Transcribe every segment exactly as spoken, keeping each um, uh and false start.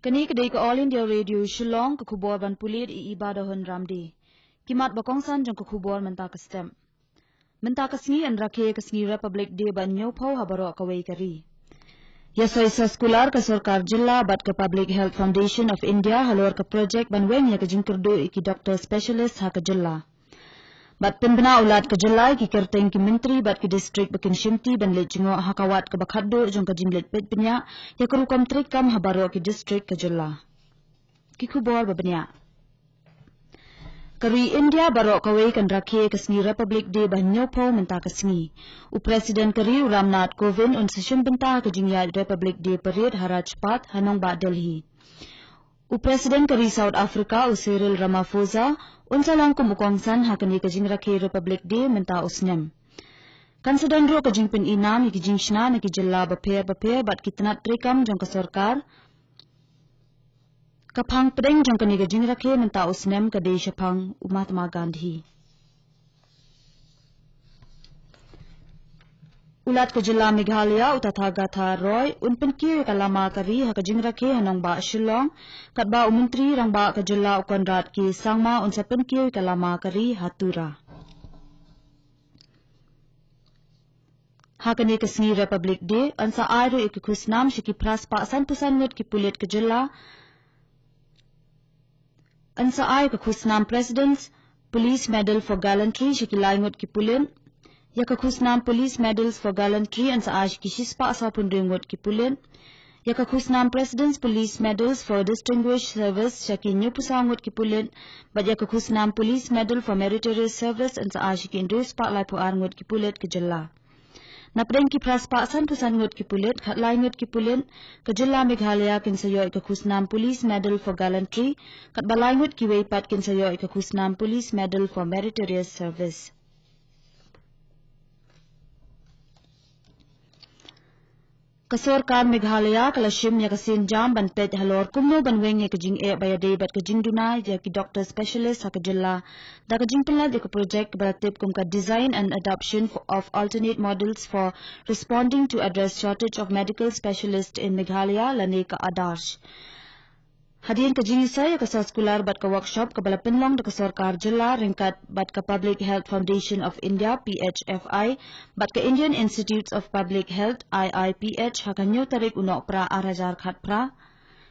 Kane ka dei ka All India Radio Shillong, ka khubor ban pule da i Iba Dohon Ramdi. Ki mat ba kongsan jong ka khubor mynta ka step. Mynta ka sngi yn rakhe ka sngi Republic Day ba hynñiewphew ha baroh kawei ka ri. Ïa soi soskular ka sorkar jylla bad ka Public Health Foundation of India halor ka project ban weng ïa ka jingkyrduh ïa ki doctor specialist ha ka jylla. Bad pynbna u Lat ka jylla ïa ki kyrteng ki myntri bad ki district ba kin shimti ban leit jngoh ha ka wat kaba khatduh jong ka jingleit peit bniah ïa ka rukom treikam ha baroh ki district ka jylla. Ki khubor ba bniah. Ka ri India baroh kawei kan rakhe ka sngi Republic Day ba hynñiewphew mynta ka sngi. U President ka ri u Ramnath Kovind un sa shim bynta ha ka jingïaid Republic Day Parade ha Rajpath ha nongbah Delhi. U President ka ri South Africa u Cyril Ramaphosa un sa long kum u kongsan ha kane ka jingrakhe Republic Day mynta u snem. Kan sa don ruh ka jingpyni nam ïa ki jingshna na ki jylla bapher bapher bad ki tnat treikam jong ka sorkar. Ka phang pdeng jong kane ka jingrakhe mynta u snem ka dei shaphang u Mahatma Gandhi. U Lat ka jylla Meghalaya u Tathagata Roy un pynkiew ïa ka lama ka ri ha ka jingrakhe ha nongbah Shillong, katba u Myntri Rangbah ka jylla u Conrad K Sangma un sa pynkiew ïa ka lama ka ri ha Tura. Ha kane ka sngi Republic Day yn sa ai ruh ïa ki khusnam sha ki phra spah sanphew san ngut ki pulit ka jylla. Yn sa ai ka khusnam President's Police Medal for Gallantry sha ki lai ngut ki pulit. Ïa ka khusnam Police Medals for Gallantry yn sa ai sha ki shispah sawphew hynriew ngut ki pulit. Ïa ka khusnam President's Police Medals for Distinguished Service sha ki hynñiewphew saw ngut ki pulit. Bad ïa ka khusnam Police Medal for Meritorious Service yn sa ai sha ki hynriew spah laiphew ar ngut ki pulit ka jylla. Na pdeng ki phra spah sanphew san ngut ki pulit, khatlai ngut ki pulit ka jylla Meghalaya kin sa ïoh ïa ka khusnam Police Medal for Gallantry, katba lai ngut kiwei pat kin sa ïoh ïa ka khusnam Police Medal for Meritorious Service. Ka sorkar Meghalaya ka la shim ïa ka sienjam ban peit halor kumno ban weng ïa ka jingeh ba ïadei bad ka jingduna ïa ki doctor specialist ha ka jylla, da ka jingpynlait ïa ka project ba la tip kum ka Design and Adoption for, of Alternate Models for Responding to Address Shortage of Medical Specialists in Meghalaya lane ka ADARSH. Hadien ka jingïasoi ïa ka soskular bad ka workshop kaba la pynlong da ka sorkar jylla ryngkat bad ka Public Health Foundation of India, P H F I, bad ka Indian Institutes of Public Health, I I P H, ha ka hynñiew tarik u Nohprah ar hajar khatphra.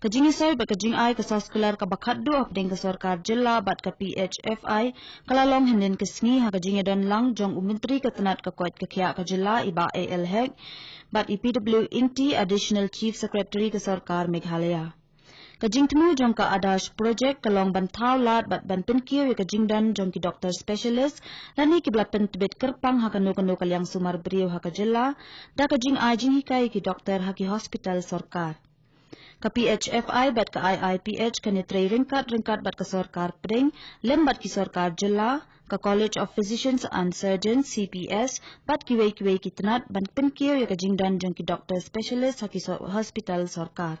Ka jingïasoi bad ka jingai ka soskular kaba khatduh hapdeng ka sorkar jylla bad ka P H F I ka la long hynnin ka sngi ha ka jingïadon lang jong u Myntri ka tnat ka koit ka khiah ka jylla i Bah A L Hek bad i P W Ingti, Additional Chief Secretary ka sorkar Meghalaya. Ka jingthmu jong ka ADARSH project ka long ban thaw lad bad ban pynkiew ïa ka jingdon jong ki doctor specialist lane kiba la pyntbit kyrpang ha kano kano ka liang sumar briew ha ka jylla, da ka jingai jinghikai ïa ki doctor ha ki hospital sorkar. Ka P H F I bad ka I I P H kan ïatrei ryngkat ryngkat bad ka sorkar pdeng, lem bad ki sorkar jylla, ka College of Physicians and Surgeons, C P S, bad kiwei kiwei ki tnat ban pynkiew ïa ka jingdon jong ki doctor specialist ha ki so-, hospital sorkar.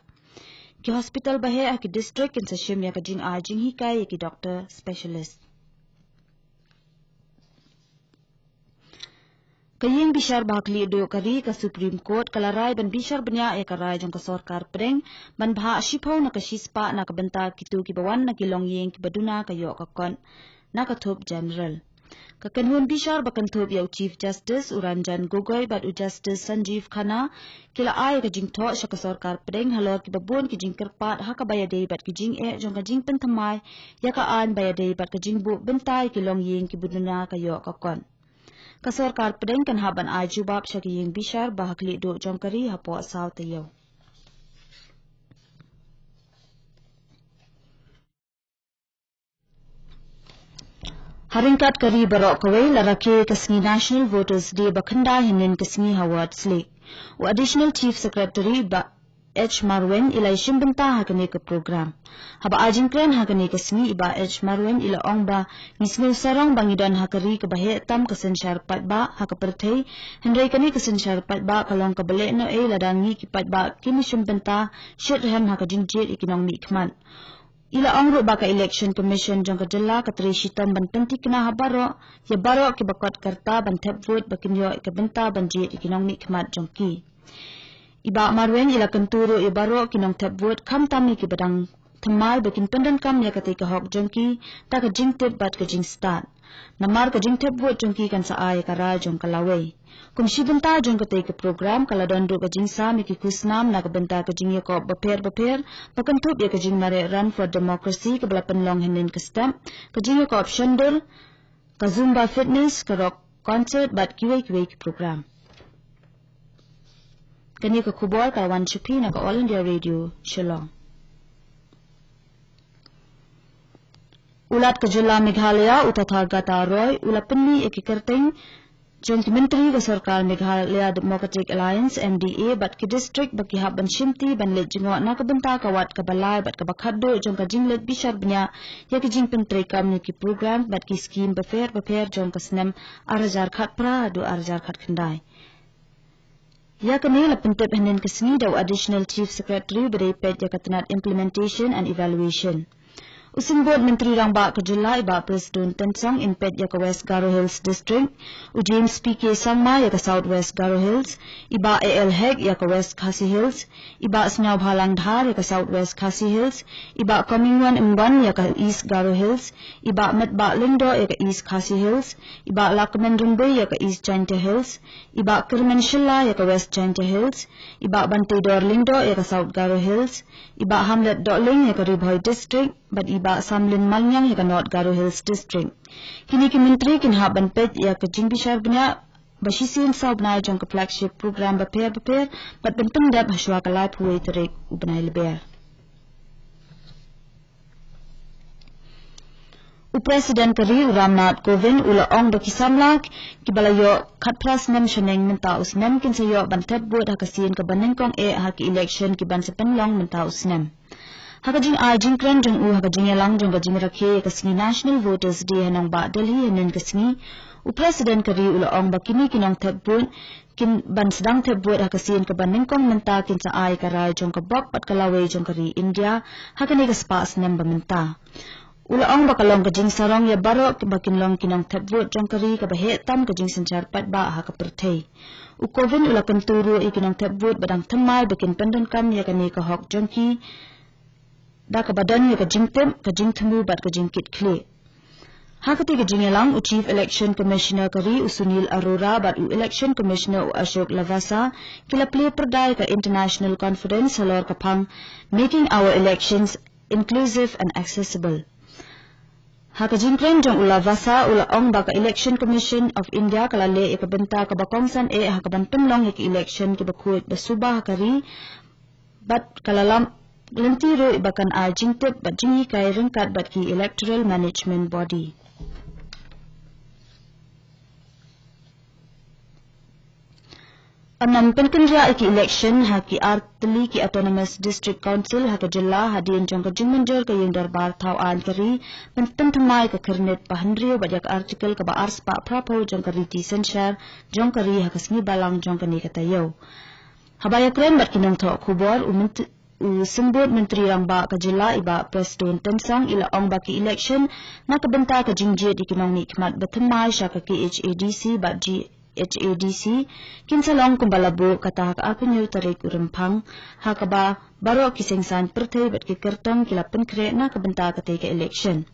Ki hospital baheh ha ki district kin sa shim ïa ka jingai jinghikai ïa ki doctor specialist. Ka ïing bishar ba ha khlieh duh ka ri, ka Supreme Court, ka la rai ban bishar bniah ïa ka rai jong ka sorkar pdeng ban bhah shiphew na ka shispah na ka bynta kito kiba wan na ki longïing kiba duna ka ïoh ka kot na ka thup general. Ka kynhun bishar ba kynthup ïa u Chief Justice u Ranjan Gogoi bad u Justice Sanjiv Khanna ki la ai ka jingthoh sha ka sorkar pdeng halor kiba bun ki jingkyrpad ha kaba ïadei bad ki jingeh jong ka jingpynthymmai ïa ka aiñ ba ïadei bad ka jingbuh bynta ïa ki longïing kiba duna ka ïoh ka kot. Ka sorkar pdeng kan hap ban ai jubab sha ka ïing bishar ba ha khlieh duh jong ka ri hapoh saw taïew. Ha ryngkat ka ri baroh kawei la rakhe ka sngi National Voters Day ba khyndai hynnin ka sngi ha Ward's Lake. U Additional Chief Secretary Bah H Marwein i la ïashim bynta ha kane ka program. Haba ai jingkren ha kane ka sngi i Bah H Marwein i la ong ba ngi sngew sarong ba ngi don ha ka ri kaba heh tam ka synshar paidbah ha ka pyrthei, hynrei kane ka synshar paidbah ka long kaba lehnohei lada ngi ki paidbah kim shim bynta shitrhem ha ka jingjied ïa ki nongmihkhmat. I la ong ruh ba ka Election Commission jong ka jylla ka trei shitom ban pynthikna ha baroh ïa baroh kiba kot ka rta ban thep vote ba kin ïoh ïa ka bynta ban jied ïa ki nongmihkhmat jong ki. I Bah Marwein i la kyntu ruh ïa baroh ki nongthep vote, khamtam ïa kiba dang thymmai, ba kin pyndonkam ïa katei ka hok jong ki da ka jingtip bad ka jingstad, namar ka jingthep vote jong ki kan sa ai ïa ka rai jong ka lawei. Kum shi bynta jong katei ka program, ka la don ruh ka jingsam ïa ki khusnam na ka bynta ka jingïakop bapher bapher ba kynthup ïa ka jingmareh Run for Democracy kaba la pynlong hynnin ka step, ka jingïakop shondur, ka Zumba fitness, ka rock concert bad kiwei kiwei ki program. Kane ka khubor ka la wan sha phi na ka All India Radio Shillong. U Lat ka jylla Meghalaya, u Tathagata Roy, u la pynmih ïa ki kyrteng jong ki myntri ka sorkar Meghalaya Democratic Alliance, M D A, bad ki district ba ki hap ban shimti ban leit jngoh na ka bynta ka wat kaba lai bad kaba khatduh jong ka jingleit bishar bniah ïa ki jingpyntreikam ïa ki program bad ki skim bapher bapher jong ka snem ar hajar khatphra haduh ar hajar khatkhyndai. Ïa kane la pyntip hynnin ka sngi da u Additional Chief Secretary ba dei peit ïa ka tnat Implementation and Evaluation. U Symbud Myntri Rangbah ka jylla, i Bah Prestone Tynsong, in peit ïa ka West Garo Hills District, u James P K Sangma ïa ka South West Garo Hills, i Bah A L Hek ïa ka West Khasi Hills, i Bah Sniawbhalang Dhar ïa ka South West Khasi Hills, i Bah Comingone Ymbon ïa ka East Garo Hills, i Bah Metbah Lyngdoh ïa ka East Khasi Hills, i Bah Lahkmen Rymbui ïa ka East Jaintia Hills, i Bah Kyrmen Shylla ïa ka West Jaintia Hills, i Bah Banteidor Lyngdoh ïa ka South Garo Hills, i Bah Hamlet Dohling ïa ka Ri Bhoi District, bad i Bah Samlin Maliang ïa ka North Garo Hills District. Kine ki myntri kin hap ban peit ïa ka jingbishar bniah ba shisien saw bnai jong ka flagship program bapher bapher bad ban pyndep ha shuwa ka laiphew wei tarik u bnai Lber. U President ka ri, u Ramnath Kovind, u la ong ba ki samla kiba la ïoh khatphra snem shaneng mynta u snem kin sa ïoh ban thep vote ha ka sien kaba nyngkong eh ha ki election kiban sa pynlong mynta u snem. Ha ka jingai jingkren jong u ha ka jingïalang jong ka jingrakhe ïa ka sngi National Voters Day ha nongbah Delhi hynnin ka sngi, u President ka ri u la ong ba kine ki nongthep vote kin ban sdang thep vote ha ka sien kaba nyngkong mynta kin sa ai ka rai jong ka bok bad ka lawei jong ka ri India ha kane ka spah snem ba mynta. U la ong ba ka long ka jingsarong ïa baroh ba kin long ki nongthep vote jong ka ri kaba heh tam ka jingsynshar paidbah ha ka pyrthei. U Kovind u la kyntu ruh ïa ki nongthep vote ba dang thymmai ba kin pyndonkam ïa kane ka hok jong ki da kaba don ïa ka jingtip, ka jingthmu bad ka jingkitkhlieh. Ha katei ka jingïalang, u Chief Election Commissioner ka ri, u Sunil Arora, bad u Election Commissioner, u Ashok Lavasa, ki la plie pyrda ïa ka International Conference halor ka phang Making Our Elections Inclusive and Accessible. Ha ka jingkren jong u Lavasa, u la ong ba ka Election Commission of India ka la leh ïa ka bynta kaba kongsan eh ha kaban pynlong ïa ka election kiba khuid ba suba ha ka ri, bad ka la lam lynti ruh ba kan ai jingtip bad jinghikai ryngkat bad ki Electoral Management Body. Yn ym pynkynriah ïa ki election ha ki artylli ki Autonomous District Council ha ka jylla hadien jong ka jingmynjur ka ïingdorbar thaw aiñ ka ri ban pynthymmai ïa ka khyrnit ba hynriew bad ïa ka Article kaba arspah phraphew jong ka riti synshar jong ka ri ha ka sngi Balang jong kane ka taïew. Haba ïakren bad ki nongthoh khubor, u mynt-, u Symbud Myntri Rangbah ka jylla, i Bah Prestone Tynsong, i la ong ba ki election na ka bynta ka jingjied ïa ki nongmihkhmat ba thymmai sha ka K H A D C bad G H A D C kin sa long kumba la buh kata ha ka arphew hynñiew tarik u Rymphang, ha kaba baroh ki seng saiñ pyrthei bad ki kyrtong ki la pynkhreh na ka bynta katei ka election.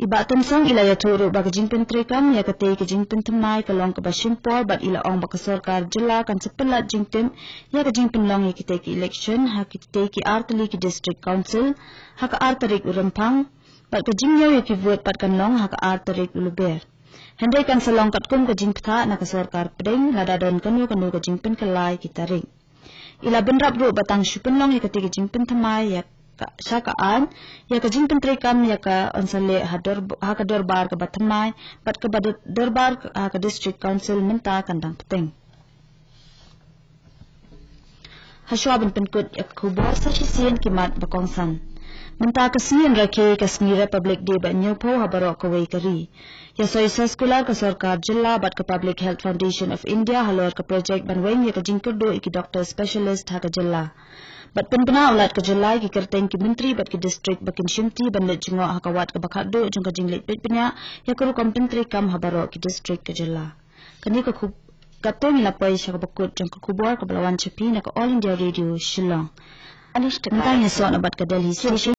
I Bah Tynsong i la ïathuh ruh ba ka jingpyntreikam ïa katei ka jingpynthymmai ka long kaba shim por bad i la ong ba ka sorkar jylla kan sa pynlait jingtip ïa ka jingpynlong ïa kitei ki election ha kitei ki artylli ki District Council ha ka ar tarik u Rymphang, bad ka jingñiew ïa ki vote pat kan long ha ka ar tarik u Lber. Hynrei kan sa long katkum ka jingbthah na ka sorkar pdeng lada don kano kano ka jingpynkylla ïa ki tarik. I la bynrap ruh ba tang shu pynlong ïa katei ka jingpynthymmai ïa ka, sha ka aiñ, ïa ka jingpyntreikam ïa ka yn sa leh ha dor-, ha ka dorbar kaba thymmai bad kaba dor-, dorbar ha ka District Council mynta kan dang bteng. Hashwa ban pynkut ïa ka khubor, sa shisien ki mat ba kongsan. Mynta ka sngi yn rakhe ka sngi Republic Day ba hynñiewphew ha baroh kawei ka ri. Ïa soi sa sekular ka sorkar jylla bad ka Public Health Foundation of India halor ka project ban weng ïa ka jingkyrduh ïa ki doktor specialist ha ka jylla. Bad pynbna u Lat ka jylla ïa ki kyrteng ki myntri bad ki district ba kin shimti ban leit jngoh ha ka wat kaba khatduh jong ka jingleit peit bniah ïa ka rukom pyntreikam ha baroh ki district ka jylla. Kane ka khub-, Katto ngi la poi sha kaba kut jong ka khubor kaba la wan sha phi na ka All India Radio Shillong. Mynta ngi ïasoh na bad ka Delhi Station.